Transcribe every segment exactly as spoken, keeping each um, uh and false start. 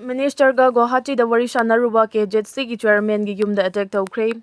Ministerꯒ ꯒꯨꯋꯥꯍꯥꯇꯤꯗ ꯋꯥꯔꯤ ꯁꯥꯟꯅꯔꯨꯕ ꯀꯦ ꯖꯦꯠ ꯁꯤꯒꯤ chairmanꯒꯤ ꯌꯨꯝꯗ attack ꯇꯧꯈ꯭ꯔꯦ꯫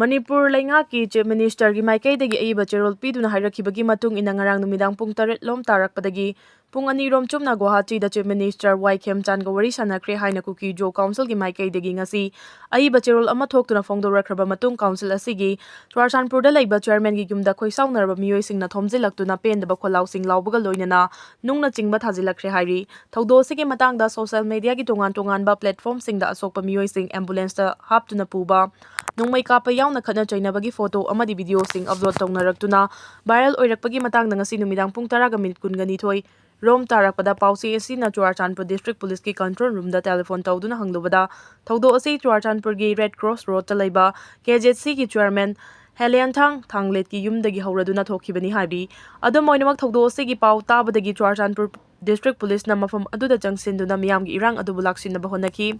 ꯃꯅꯤꯄꯨꯔ ꯂꯩꯉꯥꯛꯀꯤ Chief Ministerꯒꯤ ꯃꯥꯏꯀꯩꯗꯒꯤ ꯑꯏꯕ ꯆꯦꯔꯣꯜ ꯄꯤꯗꯨꯅ ꯍꯥꯏꯔꯛꯈꯤꯕꯒꯤ ꯃꯇꯨꯡ ꯏꯟꯅ, ꯉꯔꯥꯡ ꯅꯨꯃꯤꯗꯥꯡ ꯄꯨꯡ ꯇꯔꯦꯠ ꯂꯣꯝ ꯇꯥꯔꯛꯄꯗꯒꯤ ꯄꯨꯡ ꯑꯅꯤ ꯔꯣꯝ ꯆꯨꯞꯅ ꯒꯨꯋꯥꯍꯥꯇꯤꯗ Chief Minister ꯋꯥꯏ ꯈꯦꯝꯆꯥꯟꯒ ꯋꯥꯔꯤ ꯁꯥꯟꯅꯈ꯭ꯔꯦ ꯍꯥꯏꯅ ꯀꯨꯀꯤ ꯖꯣ Councilꯒꯤ ꯃꯥꯏꯀꯩꯗꯒꯤ ꯉꯁꯤ ꯑꯏꯕ ꯆꯦꯔꯣꯜ ꯑꯃ ꯊꯣꯛꯇꯨꯅ ꯐꯣꯡꯗꯣꯔꯛꯈ꯭ꯔꯕ ꯃꯇꯨꯡ, council ꯑꯁꯤꯒꯤ ꯆꯨꯔꯥꯆꯥꯟꯄꯨꯔꯗ ꯂꯩꯕ chairmanꯒꯤ ꯌꯨꯝꯗ ꯈꯣꯏꯁꯥꯎꯅꯔꯕ ꯃꯤꯑꯣꯏꯁꯤꯡꯅ ꯊꯣꯝꯖꯤꯜꯂꯛꯇꯨꯅ ꯄꯦꯟꯗꯕ ꯈꯣꯜꯂꯥꯎꯁꯤꯡ ꯂꯥꯎꯕꯒ ꯂꯣꯏꯅꯅ ꯅꯨꯡꯅ ꯆꯤꯡꯕ ꯊꯥꯖꯤꯜꯂꯛꯈ꯭ꯔꯦ ꯍꯥꯏꯔꯤ꯫ ꯊꯧꯗꯣꯛ ꯑꯁꯤꯒꯤ ꯃꯇꯥꯡꯗ social mediaꯒꯤ ꯇꯣꯉꯥꯟ ꯇꯣꯉꯥꯟꯕ platformꯁꯤꯡꯗ ꯑꯁꯣꯛꯄ ꯃꯤꯑꯣꯏꯁꯤꯡ ambulanceꯇ ꯍꯥꯞꯇꯨꯅ ꯄꯨꯕ, ꯅꯣꯡꯃꯩ ꯀꯥꯞꯄ ꯌꯥꯎꯅ ꯈꯠꯅ ꯆꯩꯅꯕꯒꯤ photo ꯑꯃꯗꯤ videoꯁꯤꯡ upload ꯇꯧꯅꯔꯛꯇꯨꯅ viral ꯑꯣꯏꯔꯛꯄꯒꯤ ꯃꯇꯥꯡꯗ ꯉꯁꯤ ꯅꯨꯃꯤꯗꯥꯡ ꯄꯨꯡ ꯇꯔꯥꯒ ꯃꯤꯅꯤꯠ ꯀꯨꯟꯒ ꯅꯤꯊꯣꯏ ꯔꯣꯝ ꯇꯥꯔꯛꯄꯗ ꯄꯥꯎꯆꯦ ꯑꯁꯤꯅ ꯆꯨꯔꯥꯆꯥꯟꯄꯨꯔ District Policeꯀꯤ control roomꯗ telephone ꯇꯧꯗꯨꯅ ꯍꯪꯂꯨꯕꯗ, ꯊꯧꯗꯣꯛ ꯑꯁꯤ ꯆꯨꯔꯥꯆꯥꯟꯄꯨꯔꯒꯤ Red Cross Roadꯇ ꯂꯩꯕ ꯀꯦ ꯖꯦꯠ ꯁꯤꯒꯤ chairman ꯍꯦꯂꯦꯟꯊꯥꯡ ꯊꯥꯡꯂꯦꯠꯀꯤ ꯌꯨꯝꯗꯒꯤ ꯍꯧꯔꯗꯨꯅ ꯊꯣꯛꯈꯤꯕꯅꯤ ꯍꯥꯏꯔꯤ꯫ ꯑꯗꯨꯝ ꯑꯣꯏꯅꯃꯛ, ꯊꯧꯗꯣꯛ ꯑꯁꯤꯒꯤ ꯄꯥꯎ ꯇꯥꯕꯗꯒꯤ ꯆꯨꯔꯥꯆꯥꯟꯄꯨꯔ District Policeꯅ ꯃꯐꯝ ꯑꯗꯨꯗ ꯆꯪꯁꯤꯟꯗꯨꯅ ꯃꯤꯌꯥꯝꯒꯤ ꯏꯔꯥꯡ ꯑꯗꯨꯕꯨ ꯂꯥꯛꯁꯤꯟꯅꯕ ꯍꯣꯠꯅꯈꯤ꯫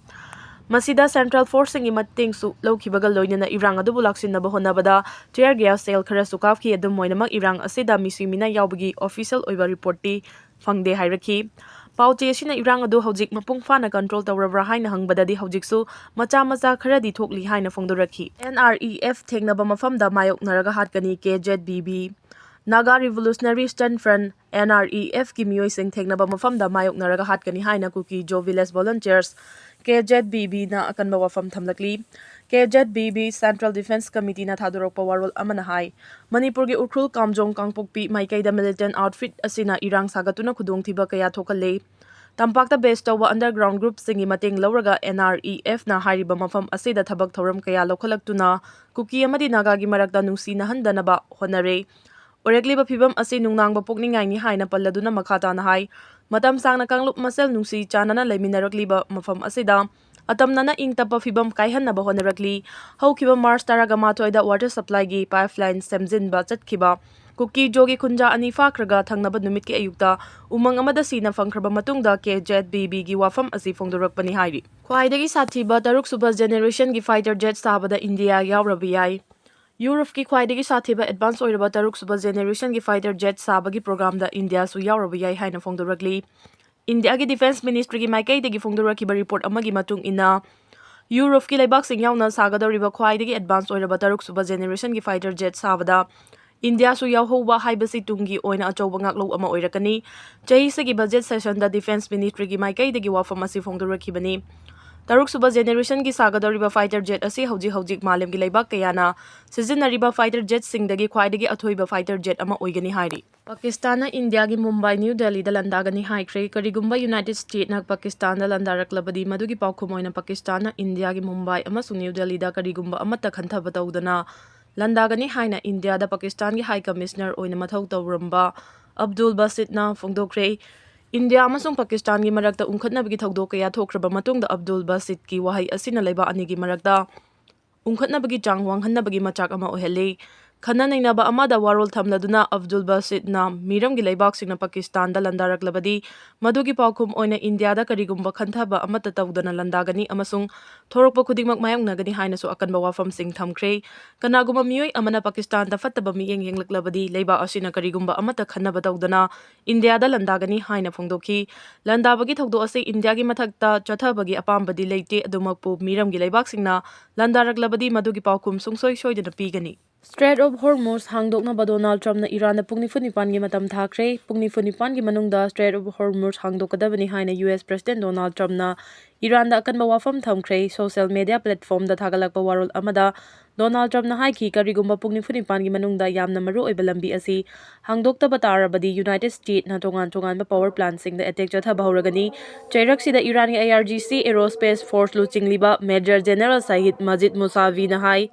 ꯃꯁꯤꯗ central forceꯁꯤꯡꯒꯤ ꯃꯇꯦꯡꯁꯨ ꯂꯧꯈꯤꯕꯒ ꯂꯣꯏꯅꯅ ꯏꯔꯥꯡ ꯑꯗꯨꯕꯨ ꯂꯥꯛꯁꯤꯟꯅꯕ ꯍꯣꯠꯅꯕꯗ tear gas shell ꯈꯔꯁꯨ ꯀꯥꯞꯈꯤ꯫ ꯑꯗꯨꯝ ꯑꯣꯏꯅꯃꯛ, ꯏꯔꯥꯡ ꯑꯁꯤꯗ ꯃꯤꯁꯤ ꯃꯤꯅꯥ ꯌꯥꯎꯕꯒꯤ official ꯑꯣꯏꯕ reportꯇꯤ ꯐꯪꯗꯦ ꯍꯥꯏꯔꯛꯈꯤ꯫ ꯄꯥꯎꯆꯦ ꯑꯁꯤꯅ ꯏꯔꯥꯡ ꯑꯗꯨ ꯍꯧꯖꯤꯛ ꯃꯄꯨꯡ ꯐꯥꯅ control ꯇꯧꯔꯕ꯭ꯔꯥ ꯍꯥꯏꯅ ꯍꯪꯕꯗꯗꯤ, ꯍꯧꯖꯤꯛꯁꯨ ꯃꯆꯥ ꯃꯆꯥ ꯈꯔꯗꯤ ꯊꯣꯛꯂꯤ ꯍꯥꯏꯅ ꯐꯣꯡꯗꯣꯔꯛꯈꯤ꯫ N R E F ꯊꯦꯡꯅꯕ ꯃꯐꯝꯗ ꯃꯥꯌꯣꯛꯅꯔꯒ ꯍꯥꯠꯀꯅꯤ, K Z B B. Naga Revolutionary Stand Front, N R E Fꯀꯤ ꯃꯤꯑꯣꯏꯁꯤꯡ ꯊꯦꯡꯅꯕ ꯃꯐꯝꯗ ꯃꯥꯌꯣꯛꯅꯔꯒ ꯍꯥꯠꯀꯅꯤ ꯍꯥꯏꯅ ꯀꯨꯀꯤ ꯖꯣ Village Volunteers, K Z B Bꯅ ꯑꯀꯟꯕ ꯋꯥꯐꯝ ꯊꯝꯂꯛꯂꯤ꯫ K Z B B Central Defence Committeeꯅ ꯊꯥꯗꯣꯔꯛꯄ ꯋꯥꯔꯣꯜ ꯑꯃꯅ ꯍꯥꯏ, ꯃꯅꯤꯄꯨꯔꯒꯤ ꯎꯈ꯭ꯔꯨꯜ, ꯀꯥꯝꯖꯣꯡ, ꯀꯥꯡꯄꯣꯛꯄꯤ ꯃꯥꯏꯀꯩꯗ militant outfit ꯑꯁꯤꯅ ꯏꯔꯥꯡ ꯁꯥꯒꯠꯇꯨꯅ ꯈꯨꯗꯣꯡꯊꯤꯕ ꯀꯌꯥ ꯊꯣꯛꯍꯜꯂꯦ꯫ ꯇꯝꯄꯥꯛꯇ base ꯇꯧꯕ underground groupꯁꯤꯡꯒꯤ ꯃꯇꯦꯡ ꯂꯧꯔꯒ N R E Fꯅ ꯍꯥꯏꯔꯤꯕ ꯃꯐꯝ ꯑꯁꯤꯗ ꯊꯕꯛ ꯊꯧꯔꯝ ꯀꯌꯥ ꯂꯧꯈꯠꯂꯛꯇꯨꯅ ꯀꯨꯀꯤ ꯑꯃꯗꯤ ꯅꯥꯒꯥꯒꯤ ꯃꯔꯛꯇ ꯅꯨꯡꯁꯤꯅꯍꯟꯗꯅꯕ ꯍꯣꯠꯅꯔꯦ꯫ ꯑꯣꯏꯔꯛꯂꯤꯕ ꯐꯤꯚꯝ ꯑꯁꯤ ꯅꯨꯡꯅꯥꯡꯕ ꯄꯣꯛꯅꯤꯡꯉꯥꯏꯅꯤ ꯍꯥꯏꯅ ꯄꯜꯂꯗꯨꯅ ꯃꯈꯥ ꯇꯥꯅ ꯍꯥꯏ, ꯃꯇꯝ ꯁꯥꯡꯅ ꯀꯥꯡꯂꯨꯞ ꯃꯁꯦꯜ ꯅꯨꯡꯁꯤ ꯆꯥꯟꯅꯅ ꯂꯩꯃꯤꯟꯅꯔꯛꯂꯤꯕ ꯃꯐꯝ ꯑꯁꯤꯗ ꯑꯇꯝꯅꯅ ꯏꯪ ꯇꯞꯄ ꯐꯤꯚꯝ ꯀꯥꯏꯍꯟꯅꯕ ꯍꯣꯠꯅꯔꯛꯂꯤ꯫ ꯍꯧꯈꯤꯕ March ꯇꯔꯥꯒ ꯃꯥꯊꯣꯏꯗ water supplyꯒꯤ pipeline ꯁꯦꯝꯖꯤꯟꯕ ꯆꯠꯈꯤꯕ ꯀꯨꯀꯤ ꯖꯣꯒꯤ ꯈꯨꯟꯖꯥ ꯑꯅꯤ ꯐꯥꯈ꯭ꯔꯒ ꯊꯪꯅꯕ ꯅꯨꯃꯤꯠꯀꯤ ꯑꯌꯨꯛꯇ ꯎꯃꯪ ꯑꯃꯗ ꯁꯤꯅ ꯐꯪꯈ꯭ꯔꯕ ꯃꯇꯨꯡꯗ K Z B Bꯒꯤ ꯋꯥꯐꯝ ꯑꯁꯤ ꯐꯣꯡꯗꯣꯔꯛꯄꯅꯤ ꯍꯥꯏꯔꯤ꯫ ꯈ꯭ꯋꯥꯏꯗꯒꯤ ꯁꯥꯊꯤꯕ ꯇꯔꯨꯛꯁꯨꯕ generationꯒꯤ fighter jet ꯁꯥꯕꯗ ꯏꯟꯗꯤꯌꯥ ꯌꯥꯎꯔꯕ ꯌꯥꯏ꯫ ꯌꯨꯔꯣꯞꯀꯤ ꯈ꯭ꯋꯥꯏꯗꯒꯤ ꯁꯥꯊꯤꯕ advance ꯑꯣꯏꯔꯕ ꯇꯔꯨꯛꯁꯨꯕ generationꯒꯤ fighter jet ꯁꯥꯕꯒꯤ programꯗ ꯏꯟꯗꯤꯌꯥꯁꯨ ꯌꯥꯎꯔꯕ ꯌꯥꯏ ꯍꯥꯏꯅ ꯐꯣꯡꯗꯣꯔꯛꯂꯤ꯫ ꯏꯟꯗꯤꯌꯥꯒꯤ ꯗꯤꯐꯦꯟꯁ ꯃꯤꯅꯤꯁꯇ꯭ꯔꯤꯒꯤ ꯃꯥꯏꯀꯩꯗꯒꯤ ꯐꯣꯡꯗꯣꯔꯛꯈꯤꯕ ꯔꯤꯄꯣꯔꯠ ꯑꯃꯒꯤ ꯃꯇꯨꯡ ꯏꯟꯅ, ꯌꯨꯔꯣꯞꯀꯤ ꯂꯩꯕꯥꯛꯁꯤꯡ ꯌꯥꯎꯅ ꯁꯥꯒꯗꯧꯔꯤꯕ ꯈ꯭ꯋꯥꯏꯗꯒꯤ ꯑꯦꯗꯚꯥꯟꯁ ꯑꯣꯏꯔꯕ ꯇꯔꯨꯛ ꯁꯨꯕ ꯖꯦꯅꯦꯔꯦꯁꯟꯒꯤ ꯐꯥꯏꯇꯔ ꯖꯦꯠ ꯁꯥꯕꯗ ꯏꯟꯗꯤꯌꯥꯁꯨ ꯌꯥꯎꯍꯧꯕ ꯍꯥꯏꯕꯁꯤ ꯇꯨꯡꯒꯤ ꯑꯣꯏꯅ ꯑꯆꯧꯕ ꯉꯥꯛꯂꯧ ꯑꯃ ꯑꯣꯏꯔꯛꯀꯅꯤ꯫ ꯆꯍꯤꯁꯤꯒꯤ ꯕꯖꯦꯠ ꯁꯦꯁꯟꯗ ꯗꯤꯐꯦꯟꯁ ꯃꯤꯅꯤꯁꯇ꯭ꯔꯤꯒꯤ ꯃꯥꯏꯀꯩꯗꯒꯤ ꯋꯥꯐꯝ ꯑꯁꯤ ꯐꯣꯡꯗꯣꯔꯛꯈꯤꯕꯅꯤ꯫ ꯇꯔꯨꯛ ꯁꯨꯕ ꯖꯦꯅꯦꯔꯦꯁꯟꯒꯤ ꯁꯥꯒꯗꯧꯔꯤꯕ ꯐꯥꯏꯇꯔ ꯖꯦꯠ ꯑꯁꯤ ꯍꯧꯖꯤꯛ ꯍꯧꯖꯤꯛ ꯃꯥꯂꯦꯝꯒꯤ ꯂꯩꯕꯥꯛ ꯀꯌꯥꯅ ꯁꯤꯖꯤꯟꯅꯔꯤꯕ ꯐꯥꯏꯇꯔ ꯖꯦꯠꯁꯤꯡꯗꯒꯤ ꯈ꯭ꯋꯥꯏꯗꯒꯤ ꯑꯊꯣꯏꯕ ꯐꯥꯏꯇꯔ ꯖꯦꯠ ꯑꯃ ꯑꯣꯏꯒꯅꯤ ꯍꯥꯏꯔꯤ꯫ ꯄꯥꯀꯤꯁꯇꯥꯟꯅ ꯏꯟꯗꯤꯌꯥꯒꯤ ꯃꯨꯝꯕꯥꯏ, ꯅ꯭ꯌꯨ ꯗꯦꯜꯂꯤꯗ ꯂꯥꯟꯗꯥꯒꯅꯤ ꯍꯥꯏꯈ꯭ꯔꯦ꯫ ꯀꯔꯤꯒꯨꯝꯕ ꯌꯨꯅꯥꯏꯇꯦꯗ ꯁ꯭ꯇꯦꯠꯅ ꯄꯥꯀꯤꯁꯇꯥꯟꯗ ꯂꯥꯟꯗꯥꯔꯛꯂꯕꯗꯤ, ꯃꯗꯨꯒꯤ ꯄꯥꯎꯈꯨꯝ ꯑꯣꯏꯅ ꯄꯥꯀꯤꯁꯇꯥꯟꯅ ꯏꯟꯗꯤꯌꯥꯒꯤ ꯃꯨꯝꯕꯥꯏ ꯑꯃꯁꯨꯡ ꯅ꯭ꯌꯨ ꯗꯦꯜꯂꯤꯗ ꯀꯔꯤꯒꯨꯝꯕ ꯑꯃꯠꯇ ꯈꯟꯊꯕ ꯇꯧꯗꯅ ꯂꯥꯟꯗꯥꯒꯅꯤ ꯍꯥꯏꯅ ꯏꯟꯗꯤꯌꯥꯗ ꯄꯥꯀꯤꯁꯇꯥꯟꯒꯤ ꯍꯥꯏ ꯀꯃꯤꯁꯅꯔ ꯑꯣꯏꯅ ꯃꯊꯧ ꯇꯧꯔꯝꯕ ꯑꯕꯗꯨꯜ ꯕꯥꯁꯤꯠꯅ ꯐꯣꯡꯗꯣꯛꯈ꯭ꯔꯦ꯫ ꯏꯟꯗꯤꯌꯥ ꯑꯃꯁꯨꯡ ꯄꯥꯀꯤꯁꯇꯥꯟꯒꯤ ꯃꯔꯛꯇ ꯎꯪꯈꯠꯅꯕꯒꯤ ꯊꯧꯗꯣꯛ ꯀꯌꯥ ꯊꯣꯛꯈ꯭ꯔꯕ ꯃꯇꯨꯡꯗ, ꯑꯕꯗꯨꯜ ꯕꯥꯁꯤꯠꯀꯤ ꯋꯥꯍꯩ ꯑꯁꯤꯅ ꯂꯩꯕꯥꯛ ꯑꯅꯤꯒꯤ ꯃꯔꯛꯇ ꯎꯪꯈꯠꯅꯕꯒꯤ ꯆꯥꯡ ꯋꯥꯡꯍꯟꯅꯕꯒꯤ ꯃꯆꯥꯛ ꯑꯃ ꯑꯣꯏꯍꯜꯂꯤ꯫ ꯈꯟꯅ ꯅꯩꯅꯕ ꯑꯃꯗ ꯋꯥꯔꯣꯜ ꯊꯝꯂꯗꯨꯅ ꯑꯕꯗꯨꯜ ꯕꯥꯁꯤꯠꯅ ꯃꯤꯔꯝꯒꯤ ꯂꯩꯕꯥꯛꯁꯤꯡꯅ ꯄꯥꯀꯤꯁꯇꯥꯟꯗ ꯂꯥꯟꯗꯥꯔꯛꯂꯕꯗꯤ, ꯃꯗꯨꯒꯤ ꯄꯥꯎꯈꯨꯝ ꯑꯣꯏꯅ ꯏꯟꯗꯤꯌꯥꯗ ꯀꯔꯤꯒꯨꯝꯕ ꯈꯟꯊꯕ ꯑꯃꯠꯇ ꯇꯧꯗꯅ ꯂꯥꯟꯗꯥꯒꯅꯤ ꯑꯃꯁꯨꯡ ꯊꯣꯔꯛꯄ ꯈꯨꯗꯤꯡꯃꯛ ꯃꯥꯌꯣꯛꯅꯒꯅꯤ ꯍꯥꯏꯅꯁꯨ ꯑꯀꯟꯕ ꯋꯥꯐꯝꯁꯤꯡ ꯊꯝꯈ꯭ꯔꯦ꯫ ꯀꯅꯥꯒꯨꯝꯕ ꯃꯤꯑꯣꯏ ꯑꯃꯅ ꯄꯥꯀꯤꯁꯇꯥꯟꯗ ꯐꯠꯇꯕ ꯃꯤꯠꯌꯦꯡ ꯌꯦꯡꯂꯛꯂꯕꯗꯤ, ꯂꯩꯕꯥꯛ ꯑꯁꯤꯅ ꯀꯔꯤꯒꯨꯝꯕ ꯑꯃꯠꯇ ꯈꯟꯅꯕ ꯇꯧꯗꯅ ꯏꯟꯗꯤꯌꯥꯗ ꯂꯥꯟꯗꯥꯒꯅꯤ ꯍꯥꯏꯅ ꯐꯣꯡꯗꯣꯛꯈꯤ꯫ ꯂꯥꯟꯗꯥꯕꯒꯤ ꯊꯧꯗꯣꯛ ꯑꯁꯤ ꯏꯟꯗꯤꯌꯥꯒꯤ ꯃꯊꯛꯇ ꯆꯠꯊꯕꯒꯤ ꯑꯄꯥꯝꯕꯗꯤ ꯂꯩꯇꯦ, ꯑꯗꯨꯃꯛꯄꯨ ꯃꯤꯔꯝꯒꯤ ꯂꯩꯕꯥꯛꯁꯤꯡꯅ ꯂꯥꯟꯗꯥꯔꯛꯂꯕꯗꯤ, ꯃꯗꯨꯒꯤ ꯄꯥꯎꯈꯨꯝ ꯁꯨꯡꯁꯣꯏ ꯁꯣꯏꯗꯅ ꯄꯤꯒꯅꯤ꯫ ꯁ꯭ꯇ꯭ꯔꯦꯠ ꯑꯣꯐ ꯍꯣꯔꯃꯨꯖ ꯍꯥꯡꯗꯣꯛꯅꯕ ꯗꯣꯅꯥꯜꯗ ꯇ꯭ꯔꯝꯞꯅ ꯏꯔꯥꯟꯗ ꯄꯨꯡ ꯅꯤꯐꯨ ꯅꯤꯄꯥꯟꯒꯤ ꯃꯇꯝ ꯊꯥꯈ꯭ꯔꯦ꯫ ꯄꯨꯡ ꯅꯤꯐꯨ ꯅꯤꯄꯥꯟꯒꯤ ꯃꯅꯨꯡꯗ ꯁ꯭ꯇ꯭ꯔꯦꯠ ꯑꯣꯐ ꯍꯣꯔꯃꯨꯖ ꯍꯥꯡꯗꯣꯛꯀꯗꯕꯅꯤ ꯍꯥꯏꯅ ꯌꯨ ꯑꯦꯁ ꯄ꯭ꯔꯦꯁꯤꯗꯦꯟꯠ ꯗꯣꯅꯥꯜꯗ ꯇ꯭ꯔꯝꯞꯅ ꯏꯔꯥꯟꯗ ꯑꯀꯟꯕ ꯋꯥꯐꯝ ꯊꯝꯈ꯭ꯔꯦ꯫ ꯁꯣꯁꯤꯌꯦꯜ ꯃꯤꯗꯤꯌꯥ ꯄ꯭ꯂꯦꯠꯐꯣꯔꯝꯗ ꯊꯥꯒꯠꯂꯛꯄ ꯋꯥꯔꯣꯜ ꯑꯃꯗ ꯗꯣꯅꯥꯜꯗ ꯇ꯭ꯔꯝꯞꯅ ꯍꯥꯏꯈꯤ, ꯀꯔꯤꯒꯨꯝꯕ ꯄꯨꯡ ꯅꯤꯐꯨ ꯅꯤꯄꯥꯟꯒꯤ ꯃꯅꯨꯡꯗ ꯌꯥꯝꯅ ꯃꯔꯨꯑꯣꯏꯕ ꯂꯝꯕꯤ ꯑꯁꯤ ꯍꯥꯡꯗꯣꯛꯇꯕ ꯇꯥꯔꯕꯗꯤ, ꯌꯨꯅꯥꯏꯇꯦꯗ ꯁ꯭ꯇꯦꯠꯅ ꯇꯣꯉꯥꯟ ꯇꯣꯉꯥꯟꯕ ꯄꯥꯋꯔ ꯄ꯭ꯂꯥꯟꯠꯁꯤꯡꯗ ꯑꯦꯇꯦꯛ ꯆꯠꯊꯕ ꯍꯧꯔꯒꯅꯤ꯫ ꯆꯩꯔꯛꯁꯤꯗ ꯏꯔꯥꯟꯒꯤ I R G C aerospace force ꯂꯨꯆꯤꯡꯂꯤꯕ ꯃꯦꯖꯔ ꯖꯦꯅꯔꯦꯜ ꯁꯌꯤꯗ ꯃꯖꯤꯗ ꯃꯨꯁꯥꯚꯤꯅ ꯍꯥꯏ,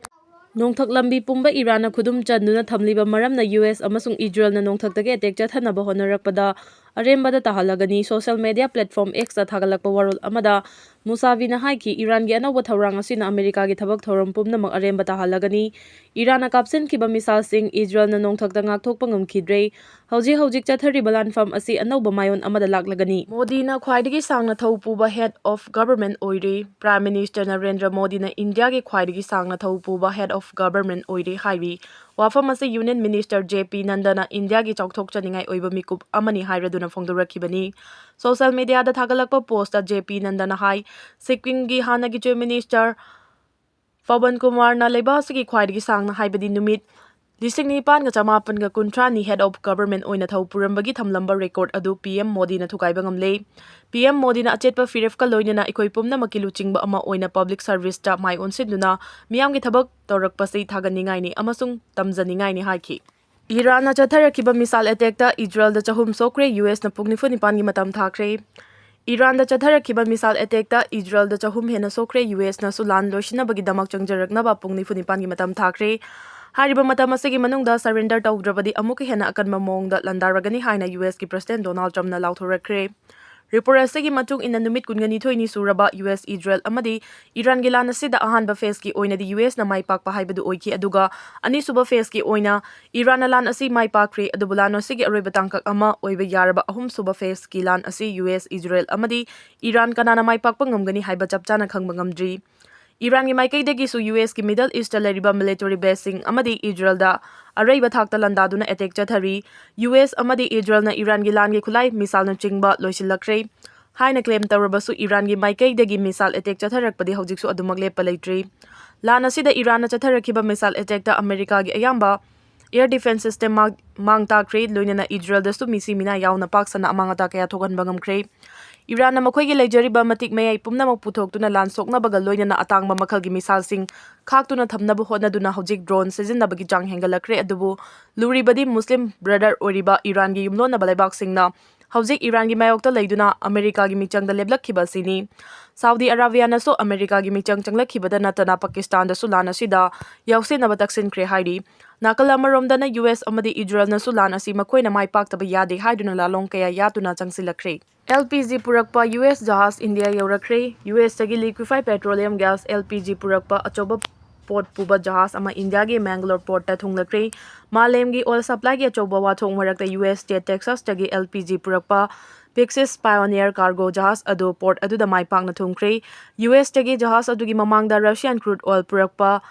ꯅꯣꯡꯊꯛ ꯂꯝꯕꯤ ꯄꯨꯝꯕ ꯏꯔꯥꯟꯅ ꯈꯨꯗꯨꯝ ꯆꯟꯗꯨꯅ ꯊꯝꯂꯤꯕ ꯃꯔꯝꯅ ꯌꯨ ꯑꯦꯁ ꯑꯃꯁꯨꯡ ꯏꯖꯔꯦꯜꯅ ꯅꯣꯡꯊꯛꯇꯒꯤ ꯑꯦꯇꯦꯛ ꯆꯠꯊꯅꯕ ꯍꯣꯠꯅꯔꯛꯄꯗ ꯑꯔꯦꯝꯕꯗ ꯇꯥꯍꯜꯂꯒꯅꯤ꯫ ꯁꯣꯁꯤꯌꯦꯜ ꯃꯤꯗꯤꯌꯥ ꯄ꯭ꯂꯦꯠꯐꯣꯔꯝ ꯑꯦꯛꯁꯇ ꯊꯥꯒꯠꯂꯛꯄ ꯋꯥꯔꯣꯜ ꯑꯃꯗ ꯃꯨꯁꯥꯚꯤꯅ ꯍꯥꯏꯈꯤ, ꯏꯔꯥꯟꯒꯤ ꯑꯅꯧꯕ ꯊꯧꯔꯥꯡ ꯑꯁꯤꯅ ꯑꯃꯦꯔꯤꯀꯥꯒꯤ ꯊꯕꯛ ꯊꯧꯔꯝ ꯄꯨꯝꯅꯃꯛ ꯑꯔꯦꯝꯕ ꯇꯥꯍꯜꯂꯒꯅꯤ꯫ ꯏꯔꯥꯟꯅ ꯀꯥꯞꯁꯤꯟꯈꯤꯕ ꯃꯤꯁꯥꯏꯜꯁꯤꯡ ꯏꯖꯔꯦꯜꯅ ꯅꯣꯡꯊꯛꯇ ꯉꯥꯛꯊꯣꯛꯄ ꯉꯝꯈꯤꯗ꯭ꯔꯦ꯫ ꯍꯧꯖꯤꯛ ꯍꯧꯖꯤꯛ ꯆꯠꯊꯔꯤꯕ ꯂꯥꯟꯐꯝ ꯑꯁꯤ ꯑꯅꯧꯕ ꯃꯥꯏꯑꯣꯟ ꯑꯃꯗ ꯂꯥꯛꯂꯒꯅꯤ꯫ ꯃꯣꯗꯤꯅ ꯈ꯭ꯋꯥꯏꯗꯒꯤ ꯁꯥꯡꯅ ꯊꯧ ꯄꯨꯕ ꯍꯦꯗ ꯑꯣꯐ ꯒꯚꯔꯟꯃꯦꯟꯠ ꯑꯣꯏꯔꯦ꯫ ꯄ꯭ꯔꯥꯏꯝ ꯃꯤꯅꯤꯁꯇꯔ ꯅꯔꯦꯟꯗ꯭ꯔ ꯃꯣꯗꯤꯅ ꯏꯟꯗꯤꯌꯥꯒꯤ ꯈ꯭ꯋꯥꯏꯗꯒꯤ ꯁꯥꯡꯅ ꯊꯧ ꯄꯨꯕ ꯍꯦꯗ ꯑꯣꯐ ꯒꯚꯔꯟꯃꯦꯟꯠ ꯑꯣꯏꯔꯦ ꯍꯥꯏꯔꯤ꯫ ꯋꯥꯐꯝ ꯑꯁꯤ Union Minister J P Nanda ꯅ ꯏꯟꯗꯤꯌꯥꯒꯤ ꯆꯥꯎꯊꯣꯛꯆꯅꯤꯡꯉꯥꯏ ꯑꯣꯏꯕ ꯃꯤꯀꯨꯞ ꯑꯃꯅꯤ ꯍꯥꯏꯔꯗꯨꯅ ꯐꯣꯡꯗꯣꯔꯛꯈꯤꯕꯅꯤ꯫ Social media ꯗ ꯊꯥꯒꯠꯂꯛꯄ post ꯇ J P Nanda ꯅ ꯍꯥꯏ, ꯁꯤꯛꯀꯤꯝꯒꯤ ꯍꯥꯟꯅꯒꯤ Chief Minister ꯄꯕꯟ ꯀꯨꯃꯥꯔꯅ ꯂꯩꯕꯥꯛ ꯑꯁꯤꯒꯤ ꯈ꯭ꯋꯥꯏꯗꯒꯤ ꯁꯥꯡꯅ, ꯍꯥꯏꯕꯗꯤ ꯅꯨꯃꯤꯠ ꯂꯤꯁꯤꯡ ꯅꯤꯄꯥꯟꯒ ꯆꯃꯥꯄꯟꯒ ꯀꯨꯟꯊ꯭ꯔꯥꯅꯤ head of government ꯑꯣꯏꯅ ꯊꯧ ꯄꯨꯔꯝꯕꯒꯤ ꯊꯝꯂꯝꯕ record ꯑꯗꯨ P M ꯃꯣꯗꯤꯅ ꯊꯨꯒꯥꯏꯕ ꯉꯝꯂꯦ꯫ P M ꯃꯣꯗꯤꯅ ꯑꯆꯦꯠꯄ ꯐꯤꯔꯦꯞꯀ ꯂꯣꯏꯅꯅ ꯑꯩꯈꯣꯏ ꯄꯨꯝꯅꯃꯛꯀꯤ ꯂꯨꯆꯤꯡꯕ ꯑꯃ ꯑꯣꯏꯅ public service ꯇ ꯃꯥꯏ ꯑꯣꯟꯁꯤꯟꯗꯨꯅ ꯃꯤꯌꯥꯝꯒꯤ ꯊꯕꯛ ꯇꯧꯔꯛꯄꯁꯤ ꯊꯥꯒꯠꯅꯤꯡꯉꯥꯏꯅꯤ ꯑꯃꯁꯨꯡ ꯇꯝꯖꯅꯤꯡꯉꯥꯏꯅꯤ ꯍꯥꯏꯈꯤ꯫ ꯏꯔꯥꯟꯅ ꯆꯠꯊꯔꯛꯈꯤꯕ missile attack ꯇ ꯏꯖꯔꯦꯜꯗ ꯆꯍꯨꯝ ꯁꯣꯛꯈ꯭ꯔꯦ, U S ꯅ ꯄꯨꯡ ꯅꯤꯐꯨ ꯅꯤꯄꯥꯟꯒꯤ ꯃꯇꯝ ꯊꯥꯈ꯭ꯔꯦ꯫ ꯏꯔꯥꯟꯗ ꯆꯠꯊꯔꯛꯈꯤꯕ missile attack ꯇ ꯏꯖꯔꯦꯜꯗ ꯆꯍꯨꯝ ꯍꯦꯟꯅ ꯁꯣꯛꯈ꯭ꯔꯦ, U S ꯅꯁꯨ ꯂꯥꯟ ꯂꯣꯏꯁꯤꯟꯅꯕꯒꯤꯗꯃꯛ ꯆꯪꯖꯔꯛꯅꯕ ꯄꯨꯡ ꯅꯤꯐꯨ ꯅꯤꯄꯥꯟꯒꯤ ꯃꯇꯝ ꯊꯥꯈ꯭ꯔꯦ꯫ ꯍꯥꯏꯔꯤꯕ ꯃꯇꯝ ꯑꯁꯤꯒꯤ ꯃꯅꯨꯡꯗ surrender ꯇꯧꯗ꯭ꯔꯕꯗꯤ ꯑꯃꯨꯛꯀ ꯍꯦꯟꯅ ꯑꯀꯟꯕ ꯃꯑꯣꯡꯗ ꯂꯥꯟꯗꯥꯔꯒꯅꯤ ꯍꯥꯏꯅ U S ꯀꯤ President Donald Trump ꯅ ꯂꯥꯎꯊꯣꯔꯛꯈ꯭ꯔꯦ꯫ Report ꯑꯁꯤꯒꯤ ꯃꯇꯨꯡ ꯏꯟꯅ, ꯅꯨꯃꯤꯠ ꯀꯨꯟꯒꯅꯤꯊꯣꯏꯅꯤ ꯁꯨꯔꯕ U S, ꯏꯖꯔꯦꯜ ꯑꯃꯗꯤ ꯏꯔꯥꯟꯒꯤ ꯂꯥꯟ ꯑꯁꯤꯗ ꯑꯍꯥꯟꯕ phase ꯀꯤ ꯑꯣꯏꯅꯗꯤ U S ꯅ ꯃꯥꯏ ꯄꯥꯛꯄ ꯍꯥꯏꯕꯗꯨ ꯑꯣꯏꯈꯤ, ꯑꯗꯨꯒ ꯑꯅꯤꯁꯨꯕ phase ꯀꯤ ꯑꯣꯏꯅ ꯏꯔꯥꯟꯅ ꯂꯥꯟ ꯑꯁꯤ ꯃꯥꯏ ꯄꯥꯛꯈ꯭ꯔꯦ꯫ ꯑꯗꯨꯕꯨ ꯂꯥꯟ ꯑꯁꯤꯒꯤ ꯑꯔꯣꯏꯕ ꯇꯥꯡꯀꯛ ꯑꯃ ꯑꯣꯏꯕ ꯌꯥꯔꯕ ꯑꯍꯨꯝꯁꯨꯕ phase ꯀꯤ ꯂꯥꯟ ꯑꯁꯤ U S, ꯏꯖꯔꯦꯜ ꯑꯃꯗꯤ ꯏꯔꯥꯟ ꯀꯅꯥꯅ ꯃꯥꯏ ꯄꯥꯛꯄ ꯉꯝꯒꯅꯤ ꯍꯥꯏꯕ ꯆꯞ ꯆꯥꯅ ꯈꯪꯕ ꯉꯝꯗ꯭ꯔꯤ꯫ ꯏꯔꯥꯟꯒꯤ ꯃꯥꯏꯀꯩꯗꯒꯤꯁꯨ U S ꯀꯤ Middle East ꯇ ꯂꯩꯔꯤꯕ military base ꯁꯤꯡ ꯑꯃꯗꯤ ꯏꯖꯔꯦꯜꯗ ꯑꯔꯩꯕ ꯊꯥꯛꯇ ꯂꯥꯟꯗꯥꯗꯨꯅ attack ꯆꯠꯊꯔꯤ꯫ U S ꯑꯃꯗꯤ ꯏꯖꯔꯦꯜꯅ ꯏꯔꯥꯟꯒꯤ ꯂꯥꯟꯒꯤ ꯈꯨꯠꯂꯥꯏ, missile ꯅꯆꯤꯡꯕ ꯂꯣꯏꯁꯤꯜꯂꯛꯈ꯭ꯔꯦ ꯍꯥꯏꯅ claim ꯇꯧꯔꯕꯁꯨ, ꯏꯔꯥꯟꯒꯤ ꯃꯥꯏꯀꯩꯗꯒꯤ missile attack ꯆꯠꯊꯔꯛꯄꯗꯤ ꯍꯧꯖꯤꯛꯁꯨ ꯑꯗꯨꯃꯛ ꯂꯦꯞꯄ ꯂꯩꯇ꯭ꯔꯤ꯫ ꯂꯥꯟ ꯑꯁꯤꯗ ꯏꯔꯥꯟꯅ ꯆꯠꯊꯔꯛꯈꯤꯕ missile attack ꯇ ꯑꯃꯦꯔꯤꯀꯥꯒꯤ ꯑꯌꯥꯝꯕ air defense system ꯃꯥꯡ-, ꯃꯥꯡ ꯇꯥꯛꯈ꯭ꯔꯦ, ꯂꯣꯏꯅꯅ ꯏꯖꯔꯦꯜꯗꯁꯨ ꯃꯤꯁꯤ ꯃꯤꯅꯥ ꯌꯥꯎꯅ ꯄꯥꯛ ꯁꯟꯅ ꯑꯃꯥꯡ ꯑꯇꯥ ꯀꯌꯥ ꯊꯣꯛꯍꯟꯕ ꯉꯝꯈ꯭ꯔꯦ꯫ ꯏꯔꯥꯟꯅ ꯃꯈꯣꯏꯒꯤ ꯂꯩꯖꯔꯤꯕ ꯃꯇꯤꯛ ꯃꯌꯥꯏ ꯄꯨꯝꯅꯃꯛ ꯄꯨꯊꯣꯛꯇꯨꯅ ꯂꯥꯟ ꯁꯣꯛꯅꯕꯒ ꯂꯣꯏꯅꯅ ꯑꯇꯥꯡꯕ ꯃꯈꯜꯒꯤ missile ꯁꯤꯡ ꯈꯥꯛꯇꯨꯅ ꯊꯝꯅꯕ ꯍꯣꯠꯅꯗꯨꯅ ꯍꯧꯖꯤꯛ drone ꯁꯤꯖꯤꯟꯅꯕꯒꯤ ꯆꯥꯡ ꯍꯦꯟꯒꯠꯂꯛꯈ꯭ꯔꯦ꯫ ꯑꯗꯨꯕꯨ ꯂꯨꯔꯤꯕꯗꯤ Muslim Brother ꯑꯣꯏꯔꯤꯕ ꯏꯔꯥꯟꯒꯤ ꯌꯨꯝꯂꯣꯟꯅꯕ ꯂꯩꯕꯥꯛꯁꯤꯡꯅ ꯍꯧꯖꯤꯛ ꯏꯔꯥꯟꯒꯤ ꯃꯥꯌꯣꯛꯇ ꯂꯩꯗꯨꯅ ꯑꯃꯦꯔꯤꯀꯥꯒꯤ ꯃꯤꯆꯪꯗ ꯂꯦꯞꯂꯛꯈꯤꯕ ꯑꯁꯤꯅꯤ꯫ ꯁꯥꯎꯗꯤ ꯑꯔꯥꯕꯤꯌꯥꯅꯁꯨ ꯑꯃꯦꯔꯤꯀꯥꯒꯤ ꯃꯤꯆꯪ ꯆꯪꯂꯛꯈꯤꯕꯗ ꯅꯠꯇꯅ ꯄꯥꯀꯤꯁꯇꯥꯟꯗꯁꯨ ꯂꯥꯟ ꯑꯁꯤꯗ ꯌꯥꯎꯁꯤꯟꯅꯕ ꯇꯛꯁꯤꯟꯈ꯭ꯔꯦ ꯍꯥꯏꯔꯤ꯫ ꯅꯥꯀꯜ ꯑꯃꯔꯣꯝꯗꯅ U S ꯑꯃꯗꯤ ꯏꯖꯔꯦꯜꯅꯁꯨ ꯂꯥꯟ ꯑꯁꯤ ꯃꯈꯣꯏꯅ ꯃꯥꯏ ꯄꯥꯛꯇꯕ ꯌꯥꯗꯦ ꯍꯥꯏꯗꯨꯅ ꯂꯥꯂꯣꯡ ꯀꯌꯥ ꯌꯥꯠꯇꯨꯅ ꯆꯪꯁꯤꯜꯂꯛꯈ꯭ꯔꯦ꯫ L P G ꯄꯨꯔꯛꯄ U S ꯖꯍꯥꯖ ꯏꯟꯗꯤꯌꯥ ꯌꯧꯔꯛꯈ꯭ꯔꯦ꯫ U S ꯇꯒꯤ liquefied petroleum gas, L P G, ꯄꯨꯔꯛꯄ ꯑꯆꯧꯕ port ꯄꯨꯕ ꯖꯍꯥꯖ ꯑꯃ ꯏꯟꯗꯤꯌꯥꯒꯤ ꯃꯦꯡꯒꯂꯣꯔ port ꯇ ꯊꯨꯡꯂꯛꯈ꯭ꯔꯦ꯫ ꯃꯥꯂꯦꯝꯒꯤ oil supply ꯒꯤ ꯑꯆꯧꯕ ꯋꯥꯊꯣꯛ ꯃꯔꯛꯇ U S state Texas ꯇꯒꯤ L P G ꯄꯨꯔꯛꯄ Pyxis Pioneer cargo ꯖꯍꯥꯖ ꯑꯗꯨ port ꯑꯗꯨꯗ ꯃꯥꯏ ꯄꯥꯛꯅ ꯊꯨꯡꯈ꯭ꯔꯦ꯫ U S ꯇꯒꯤ ꯖꯍꯥꯖ ꯑꯗꯨꯒꯤ ꯃꯃꯥꯡꯗ Russian crude oil ꯄꯨꯔꯛꯄ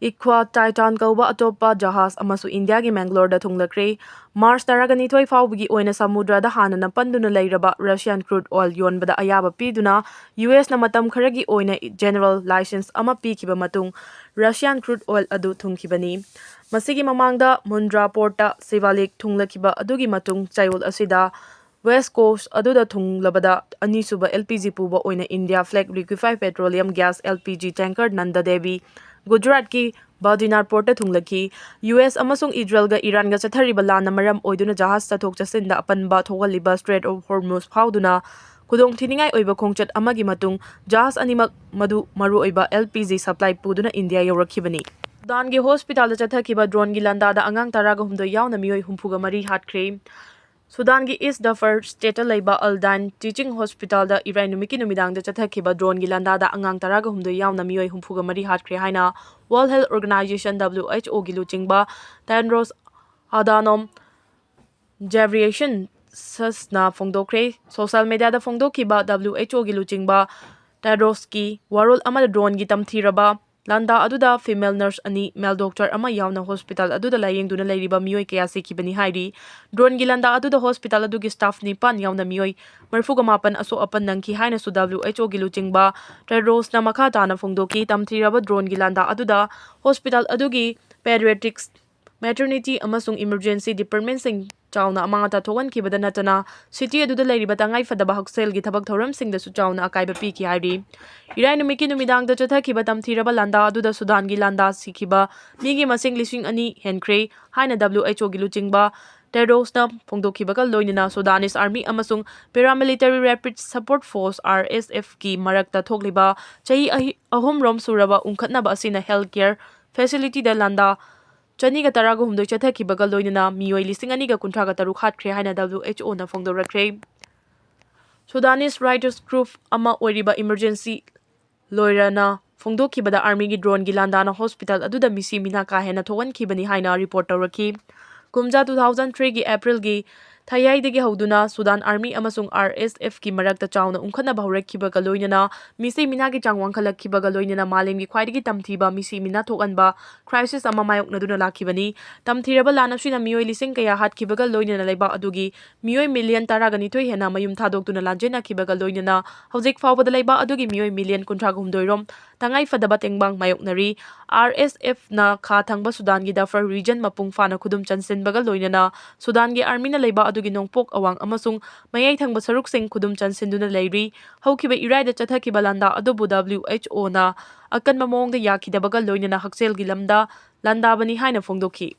Equa Titan ꯀꯧꯕ ꯑꯇꯣꯞꯄ ꯖꯍꯥꯖ ꯑꯃꯁꯨ ꯏꯟꯗꯤꯌꯥꯒꯤ ꯃꯦꯡꯒꯂꯣꯔꯗ ꯊꯨꯡꯂꯈ꯭ꯔꯦ꯫ ꯃꯥꯔꯆ ꯇꯔꯥꯅꯤꯊꯣꯏ ꯐꯥꯎꯕꯒꯤ ꯑꯣꯏꯅ ꯁꯃꯨꯗ꯭ꯔꯗ ꯍꯥꯟꯅꯅ ꯄꯟꯗꯨꯅ ꯂꯩꯔꯕ ꯔꯁꯤꯌꯥꯟ ꯀ꯭ꯔꯨꯗ ꯑꯣꯏꯜ ꯌꯣꯟꯕꯗ ꯑꯌꯥꯕ ꯄꯤꯗꯨꯅ ꯌꯨ ꯑꯦꯁꯅ ꯃꯇꯝ ꯈꯔꯒꯤ ꯑꯣꯏꯅ ꯖꯦꯅꯔꯦꯜ ꯂꯥꯏꯁꯦꯟꯁ ꯑꯃ ꯄꯤꯈꯤꯕ ꯃꯇꯨꯡ ꯔꯁꯤꯌꯥꯟ ꯀ꯭ꯔꯨꯗ ꯑꯣꯏꯜ ꯑꯗꯨ ꯊꯨꯡꯈꯤꯕꯅꯤ꯫ ꯃꯁꯤꯒꯤ ꯃꯃꯥꯡꯗ ꯃꯨꯟꯗ꯭ꯔꯥ ꯄꯣꯔꯠꯇ ꯁꯤꯚꯥꯂꯤꯛ ꯊꯨꯡꯂꯈꯤꯕ ꯑꯗꯨꯒꯤ ꯃꯇꯨꯡ ꯆꯌꯣꯜ ꯑꯁꯤꯗ ꯋꯦꯁ ꯀꯣꯁ ꯑꯗꯨꯗ ꯊꯨꯡꯂꯕꯗ ꯑꯅꯤꯁꯨꯕ ꯑꯦꯜ ꯄꯤ ꯖꯤ ꯄꯨꯕ ꯑꯣꯏꯅ India flag liquefied petroleum gas, L P G tanker Nanda Devi ꯒꯨꯖꯔꯥꯠꯀꯤ ꯕꯥꯗꯤꯅꯥꯔ ꯄꯣꯔꯠꯇ ꯊꯨꯡꯂꯈꯤ꯫ ꯌꯨ ꯑꯦꯁ ꯑꯃꯁꯨꯡ ꯏꯖꯔꯦꯜꯒ ꯏꯔꯥꯟꯒ ꯆꯠꯊꯔꯤꯕ ꯂꯥꯟꯅ ꯃꯔꯝ ꯑꯣꯏꯗꯨꯅ ꯖꯍꯥꯖ ꯆꯠꯊꯣꯛ ꯆꯠꯁꯤꯟꯗ ꯑꯄꯟꯕ ꯊꯣꯛꯍꯜꯂꯤꯕ ꯁ꯭ꯇ꯭ꯔꯦꯠ ꯑꯣꯐ ꯍꯣꯔꯃꯨꯖ ꯐꯥꯎꯗꯨꯅ ꯈꯨꯗꯣꯡꯊꯤꯅꯤꯡꯉꯥꯏ ꯑꯣꯏꯕ ꯈꯣꯡꯆꯠ ꯑꯃꯒꯤ ꯃꯇꯨꯡ ꯖꯍꯥꯖ ꯑꯅꯤꯃꯛ ꯃꯗꯨ ꯃꯔꯨꯑꯣꯏꯕ L P G supply ꯄꯨꯗꯨꯅ ꯏꯟꯗꯤꯌꯥ ꯌꯧꯔꯛꯈꯤꯕꯅꯤ꯫ ꯁꯨꯗꯥꯟꯒꯤ ꯍꯣꯁꯄꯤꯇꯥꯜꯗ ꯆꯠꯊꯈꯤꯕ ꯗ꯭ꯔꯣꯟꯒꯤ ꯂꯥꯟꯗꯥꯗ ꯑꯉꯥꯡ ꯇꯔꯥꯒ ꯍꯨꯝꯗꯣꯏ ꯌꯥꯎꯅ ꯃꯤꯑꯣꯏ ꯍꯨꯝꯐꯨꯒ ꯃꯔꯤ ꯍꯥꯠꯈ꯭ꯔꯦ꯫ ꯁꯨꯗꯥꯟꯒꯤ ꯏꯁ ꯗꯐꯔ ꯁ꯭ꯇꯦꯠꯇ ꯂꯩꯕ ꯑꯜꯗꯥꯏꯟ ꯇꯤꯆꯤꯡ ꯍꯣꯁꯄꯤꯇꯥꯜꯗ ꯏꯔꯥꯏ ꯅꯨꯃꯤꯠꯀꯤ ꯅꯨꯃꯤꯗꯥꯡꯗ ꯆꯠꯊꯈꯤꯕ ꯗ꯭ꯔꯣꯟꯒꯤ ꯂꯥꯟꯗꯥꯗ ꯑꯉꯥꯡ ꯇꯔꯥꯒ ꯍꯨꯝꯗꯣꯏ ꯌꯥꯎꯅ ꯃꯤꯑꯣꯏ ꯍꯨꯝꯐꯨꯒ ꯃꯔꯤ ꯍꯥꯠꯈ꯭ꯔꯦ ꯍꯥꯏꯅ World Health Organization, W H O ꯒꯤ ꯂꯨꯆꯤꯡꯕ ꯇꯦꯟꯗ꯭ꯔꯣꯁ ꯑꯗꯥꯅꯣꯝ ꯖꯦꯕ꯭ꯔꯤꯌꯦꯁꯟꯁꯅ ꯐꯣꯡꯗꯣꯛꯈ꯭ꯔꯦ꯫ ꯁꯣꯁꯤꯌꯦꯜ ꯃꯦꯗꯤꯌꯥꯗ ꯐꯣꯡꯗꯣꯛꯈꯤꯕ W H O ꯒꯤ ꯂꯨꯆꯤꯡꯕ ꯇꯦꯗ꯭ꯔꯣꯁꯀꯤ ꯋꯥꯔꯣꯜ ꯑꯃꯗ ꯗ꯭ꯔꯣꯟꯒꯤ ꯇꯝꯊꯤꯔꯕ ꯂꯥꯟꯗꯥ ꯑꯗꯨꯗ ꯐꯤꯃꯦꯜ ꯅꯔꯁ ꯑꯅꯤ, ꯃꯦꯜ ꯗꯣꯛꯇꯔ ꯑꯃ ꯌꯥꯎꯅ ꯍꯣꯁꯄꯤꯇꯥꯜ ꯑꯗꯨꯗ ꯂꯥꯌꯦꯡꯗꯨꯅ ꯂꯩꯔꯤꯕ ꯃꯤꯑꯣꯏ ꯀꯌꯥ ꯁꯤꯈꯤꯕꯅꯤ ꯍꯥꯏꯔꯤ꯫ ꯗ꯭ꯔꯣꯟꯒꯤ ꯂꯥꯟꯗꯥ ꯑꯗꯨꯗ ꯍꯣꯁꯄꯤꯇꯥꯜ ꯑꯗꯨꯒꯤ ꯁ꯭ꯇꯥꯐ ꯅꯤꯄꯥꯟ ꯌꯥꯎꯅ ꯃꯤꯑꯣꯏ ꯃꯔꯤꯐꯨꯒ ꯃꯥꯄꯟ ꯑꯁꯣꯛ ꯑꯄꯟ ꯅꯪꯈꯤ ꯍꯥꯏꯅꯁꯨ W H O ꯒꯤ ꯂꯨꯆꯤꯡꯕ ꯇꯦꯗ꯭ꯔꯣꯁꯅ ꯃꯈꯥ ꯇꯥꯅ ꯐꯣꯡꯗꯣꯛꯈꯤ꯫ ꯇꯝꯊꯤꯔꯕ ꯗ꯭ꯔꯣꯟꯒꯤ ꯂꯥꯟꯗꯥ ꯑꯗꯨꯗ ꯍꯣꯁꯄꯤꯇꯥꯜ ꯑꯗꯨꯒꯤ ꯄꯦꯗꯤꯌꯥꯇ꯭ꯔꯤꯛꯁ, ꯃꯦꯇꯔꯅꯤꯇꯤ ꯑꯃꯁꯨꯡ ꯏꯃꯔꯖꯦꯟꯁꯤ ꯗꯤꯄꯥꯔꯠꯃꯦꯟꯁꯤꯡ ꯆꯥꯎꯅ ꯑꯃꯥꯡ ꯑꯇꯥ ꯊꯣꯛꯍꯟꯈꯤꯕꯗ ꯅꯠꯇꯅ, ꯁꯤꯇꯤ ꯑꯗꯨꯗ ꯂꯩꯔꯤꯕ ꯇꯉꯥꯏ ꯐꯗꯕ ꯍꯛꯁꯦꯜꯒꯤ ꯊꯕꯛ ꯊꯧꯔꯝꯁꯤꯡꯗꯁꯨ ꯆꯥꯎꯅ ꯑꯀꯥꯏꯕ ꯄꯤꯈꯤ ꯍꯥꯏꯔꯤ꯫ ꯏꯔꯥꯏ ꯅꯨꯃꯤꯠꯀꯤ ꯅꯨꯃꯤꯗꯥꯡꯗ ꯆꯠꯊꯈꯤꯕ ꯇꯝꯊꯤꯔꯕ ꯂꯥꯟꯗꯥ ꯑꯗꯨꯗ ꯁꯨꯗꯥꯟꯒꯤ ꯂꯥꯟꯗꯥ ꯁꯤꯈꯤꯕ ꯃꯤꯒꯤ ꯃꯁꯤꯡ ꯂꯤꯁꯤꯡ ꯑꯅꯤ ꯍꯦꯟꯈ꯭ꯔꯦ ꯍꯥꯏꯅ W H O ꯒꯤ ꯂꯨꯆꯤꯡꯕ ꯇꯦꯗ꯭ꯔꯣꯁꯅ ꯐꯣꯡꯗꯣꯛꯈꯤꯕꯒ ꯂꯣꯏꯅꯅ Sudanese Army ꯑꯃꯁꯨꯡ Paramilitary Rapid Support Force, R S F ꯀꯤ ꯃꯔꯛꯇ ꯊꯣꯛꯂꯤꯕ ꯆꯍꯤ ꯑꯍꯤ-, ꯑꯍꯨꯝꯔꯣꯝ ꯁꯨꯔꯕ ꯎꯪꯈꯠꯅꯕ ꯑꯁꯤꯅ ꯍꯦꯜꯊ ꯀꯦꯌꯔ ꯐꯦꯁꯤꯂꯤꯇꯤꯗ ꯂꯥꯟꯗꯥ ꯆꯅꯤꯒ ꯇꯔꯥꯒ ꯍꯨꯝꯗꯣꯏ ꯆꯠꯊꯈꯤꯕꯒ ꯂꯣꯏꯅꯅ ꯃꯤꯑꯣꯏ ꯂꯤꯁꯤꯡ ꯑꯅꯤꯒ ꯀꯨꯟꯊ꯭ꯔꯥꯒ ꯇꯔꯨꯛ ꯍꯥꯠꯈ꯭ꯔꯦ ꯍꯥꯏꯅ W H O ꯅ ꯐꯣꯡꯗꯣꯔꯛꯈ꯭ꯔꯦ꯫ Sudanese Writers Group ꯑꯃ ꯑꯣꯏꯔꯤꯕ ꯏꯃꯔꯖꯦꯟꯁꯤ ꯂꯣꯌꯔꯅ ꯐꯣꯡꯗꯣꯛꯈꯤꯕꯗ ꯑꯥꯔꯃꯤꯒꯤ ꯗ꯭ꯔꯣꯟꯒꯤ ꯂꯥꯟꯗꯥꯅ ꯍꯣꯁꯄꯤꯇꯥꯜ ꯑꯗꯨꯗ ꯃꯤꯁꯤ ꯃꯤꯅꯥ ꯀꯥ ꯍꯦꯟꯅ ꯊꯣꯛꯍꯟꯈꯤꯕꯅꯤ ꯍꯥꯏꯅ ꯔꯤꯄꯣꯔꯠ ꯇꯧꯔꯛꯈꯤ꯫ ꯀꯨꯝꯖꯥ two thousand three ꯒꯤ ꯑꯦꯄ꯭ꯔꯤꯜꯒꯤ ꯊꯥꯏꯌꯥꯏꯗꯒꯤ ꯍꯧꯗꯨꯅ ꯁꯨꯗꯥꯟ ꯑꯥꯔꯃꯤ ꯑꯃꯁꯨꯡ ꯑꯥꯔ ꯑꯦꯁ ꯑꯦꯐꯀꯤ ꯃꯔꯛꯇ ꯆꯥꯎꯅ ꯎꯪꯈꯠꯅꯕ ꯍꯧꯔꯛꯈꯤꯕꯒ ꯂꯣꯏꯅꯅ ꯃꯤꯁꯤ ꯃꯤꯅꯥꯒꯤ ꯆꯥꯡ ꯋꯥꯡꯈꯠꯂꯛꯈꯤꯕꯒ ꯂꯣꯏꯅꯅ ꯃꯥꯂꯦꯝꯒꯤ ꯈ꯭ꯋꯥꯏꯗꯒꯤ ꯇꯝꯊꯤꯕ ꯃꯤꯁꯤ ꯃꯤꯅꯥ ꯊꯣꯛꯍꯟꯕ crisis ꯑꯃ ꯃꯥꯌꯣꯛꯅꯗꯨꯅ ꯂꯥꯛꯈꯤꯕꯅꯤ꯫ ꯇꯝꯊꯤꯔꯕ ꯂꯥꯟ ꯑꯁꯤꯅ ꯃꯤꯑꯣꯏ ꯂꯤꯁꯤꯡ ꯀꯌꯥ ꯍꯥꯠꯈꯤꯕꯒ ꯂꯣꯏꯅꯅ ꯂꯩꯕꯥꯛ ꯑꯗꯨꯒꯤ ꯃꯤꯑꯣꯏ ꯃꯤꯂꯤꯌꯟ ꯇꯔꯥꯒ ꯅꯤꯊꯣꯏ ꯍꯦꯟꯅ ꯃꯌꯨꯝ ꯊꯥꯗꯣꯛꯇꯨꯅ ꯂꯥꯟꯖꯦꯟꯅꯈꯤꯕꯒ ꯂꯣꯏꯅꯅ ꯍꯧꯖꯤꯛ ꯐꯥꯎꯕꯗ ꯂꯩꯕꯥꯛ ꯑꯗꯨꯒꯤ ꯃꯤꯑꯣꯏ ꯃꯤꯂꯤꯌꯟ ꯀꯨꯟꯊ꯭ꯔꯥꯒ ꯍꯨꯝꯗꯣꯏ ꯔꯣꯝ ꯇꯉꯥꯏ ꯐꯗꯕ ꯇꯦꯡꯕꯥꯡ ꯃꯥꯌꯣꯛꯅꯔꯤ꯫ ꯑꯥꯔ ꯑꯦꯁ ꯑꯦꯐꯅ ꯈꯥ ꯊꯪꯕ ꯁꯨꯗꯥꯟꯒꯤ ꯗꯥꯐꯔ ꯔꯤꯖꯟ ꯃꯄꯨꯡ ꯐꯥꯅ ꯈꯨꯗꯨꯝ ꯆꯟꯁꯤꯟꯕꯒ ꯂꯣꯏꯅꯅ ꯁꯨꯗꯥꯟꯒꯤ ꯑꯥꯔꯃꯤꯅ ꯂꯩꯕꯥꯛ ꯑꯗꯨꯒꯤ ꯅꯣꯡꯄꯣꯛ ꯑꯋꯥꯡ ꯑꯃꯁꯨꯡ ꯃꯌꯥꯏ ꯊꯪꯕ ꯁꯔꯨꯛꯁꯤꯡ ꯈꯨꯗꯨꯝ ꯆꯟꯁꯤꯟꯗꯨꯅ ꯂꯩꯔꯤ꯫ ꯍꯧꯈꯤꯕ ꯏꯔꯥꯏꯗ ꯆꯠꯊꯈꯤꯕ ꯂꯥꯟꯗꯥ ꯑꯗꯨꯕꯨ ꯗꯕ꯭ꯂꯤꯎ ꯑꯩꯆ ꯑꯣꯅ ꯑꯀꯟꯕ ꯃꯑꯣꯡꯗ ꯌꯥꯈꯤꯗꯕꯒ ꯂꯣꯏꯅꯅ ꯍꯛꯁꯦꯜꯒꯤ ꯂꯝꯗ ꯂꯥꯟꯗꯥꯕꯅꯤ ꯍꯥꯏꯅ ꯐꯣꯡꯗꯣꯛꯈꯤ꯫